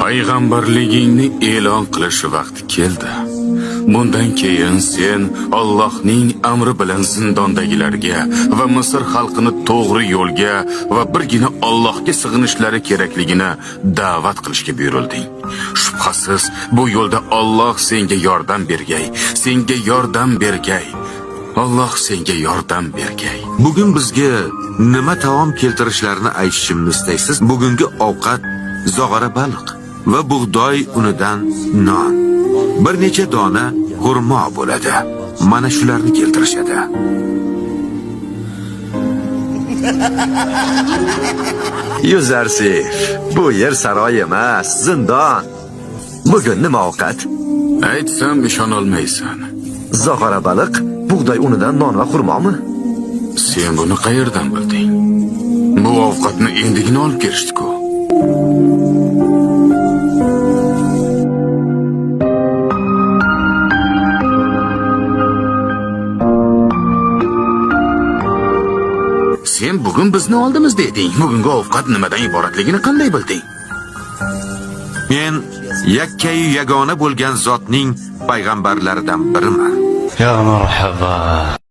Payg'ambarligingni e'lon qilish vaqti keldi. Bundan keyin sen Allohning amri bilan zindondagilarga va Misr xalqini to'g'ri yo'lga va birgina Allohga sig'inishlari kerakligini da'vat qilishga buyurilding. Shubhasiz, bu yo'lda Alloh senga yordam bergay, senga yordam bergay. Alloh senga yordam bergay. Bugun bizga nima taom keltirishlarini aytishimni istaysiz? Bugungi ovqat zog'ora baliq va bug'doy unidan non. Bir necha dona xurmo bo'ladi. Mana shularni keltirishadi. Yuzarsif, bu yer saroy emas, zindon. Bugun nima ovqat? Aytsam ishonolmaysan. Zog'ora baliq, bug'doy unidan non va xurmomi? Sen buni qayerdan bilding? Bu ovqatni endigina olib kelishdi-ku. Sen bugun bizni oldimizda eding. Bugungi ovqat nimadan iboratligini qanday bilding? Men yakkayu yagona bo'lgan zotning payg'ambarlaridan biriman. يا مرحبا.